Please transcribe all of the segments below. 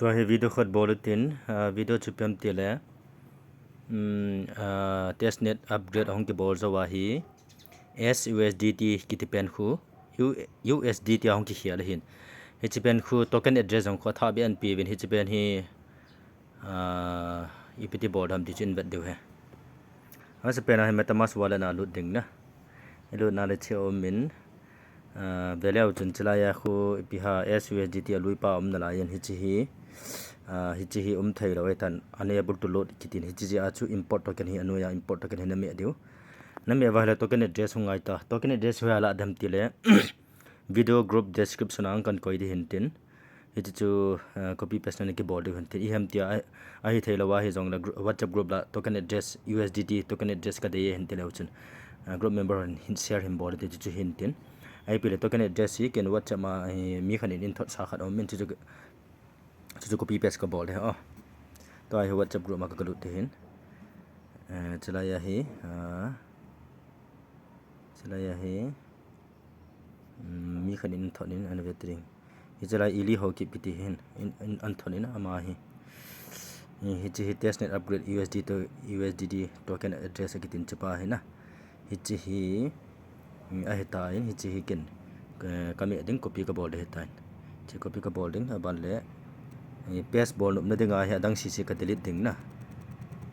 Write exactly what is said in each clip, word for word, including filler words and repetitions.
Tua hi video khat bol utin, ah, video chu ipi ham itile, um, ah, testnet upgrade ahung kibol jou ahi, S U S D T kiti pen khu, U-, U S D T ahung kikhel ahin. Hiche pen khu token address jong khu athah beh in apeuvin, hiche pen hi, ah, ipi ti bol ham ti chu ivet diu ahi. Hiche pen a hi MetaMask wallet na lut ding na. Ilut na le hiche a um in, ah, veleu chun hiche lai a khu ipi ham S U S D T alui pa um nalai in hiche hi, ah, hiche hi um thei lou ahitan, unable to load kitin hiche jeh a chu import token hi anoiya import token hi nameh diu. Nameh uva ahile token address hung ngai ta. Token address hi hoiya lah dem itile, video group description a kan koi ding ahin tin. Hiche chu, eh, copy paste na kibol diu ahin tin. Ipi ham itia, a, ahithei lou ahi jongle gru-, WhatsApp group lah token address, U S D T token address kadei ahin tileu chun, eh, group member hon hin share hin bol ding ti chu ahin tin. Ahipoi le token address hi ken WhatsApp a, eh, mi khat in eithot sa khat aum in chu chu, chu chu copy paste kabol ding. Oh. Tua hi WhatsApp group ma ka, kalut ding ahin. Eh, hiche lai a hi, ah, hiche lai a hi. Um, mi khat in eithot in ana ve ding. Hiche lai Eli Haokip kiti hin, in, in, eithot in ama hi. Hi, hiche hi testnet upgrade U S D to U S D T token address akitin hiche pa hi na. Hiche hi, um, ahitan, hiche hi ken, eh, kameh ding copy kabol ding ahitan. Hiche copy kabol ding, aban le, eh, paste bol nopna dinga hi adang sese ka delete ding na.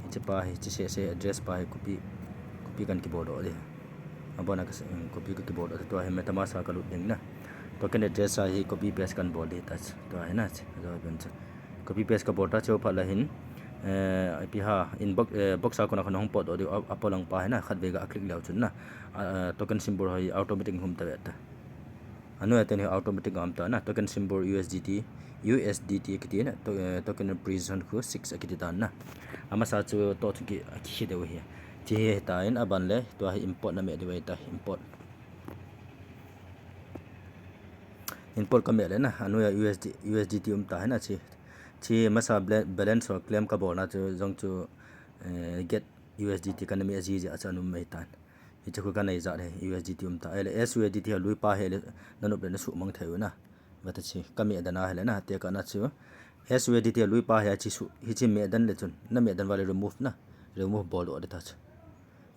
Hiche pa hi, hiche sese address pa hi copy, copy kan kibol doh ding. Aban a ka se-, um, copy ka kibol doh ding. Tua hi MetaMask a kalut ding na. Token address a hi copy paste kan bol ding ta. Tua hi na, hiche, tua hi ben hiche. Copy paste kabol ta, hiche phat le hin, eh, ipi ham, inbox, eh, box a kona kona hung pot doh ding, a, apolang pa hi na, khatvei ga click leu chun na. Ah, ah, token symbol hi automatic hung um ta ve ta. Anoiya teni automatic a um ta na, token symbol U S D T, U S D T kiti na, to-, eh, token precision khu six akiti tan na. Amasa chu toh chu ki, akikhel diu ahi. Hiche hi ahitan aban le, tua hi import nameh diu ahitai, import. Import kameh le na, anoiya U S D, U S D T um ta hi na hiche. Hiche masa bla-, balance ho claim kabol na chu jong chu, eh, get U S D T kana meh ji ji a chu ana um ahitan. Hiche khu kana ijat hi U S D T um ta. Ahile S U S D T alui pa hi le nanop le nasuhmang thei u na. Vata hiche kameh dan ahile na, tia kana chu S U S D T alui pa hi hiche su, hiche meh dan le chun, nameh dan uva le remove na, remove bol doh ding ta chu.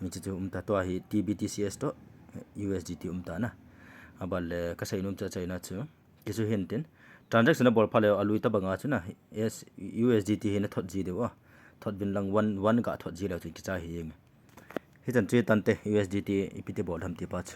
Hiche chu um ta, tua hi T B T C S toh U S D T um ta na. Aban le kasei nom chu achaina chu. Hiche chu ahin tin. Transaction nabol phat le alui tobang a chu na, S, U S D T hi nathot ji diu a. Thot uvin lang one, one ga thot ji leu chun kichai hi jeng. Hichan chu hitante U S D T ipi ti bol ham ti pa chu.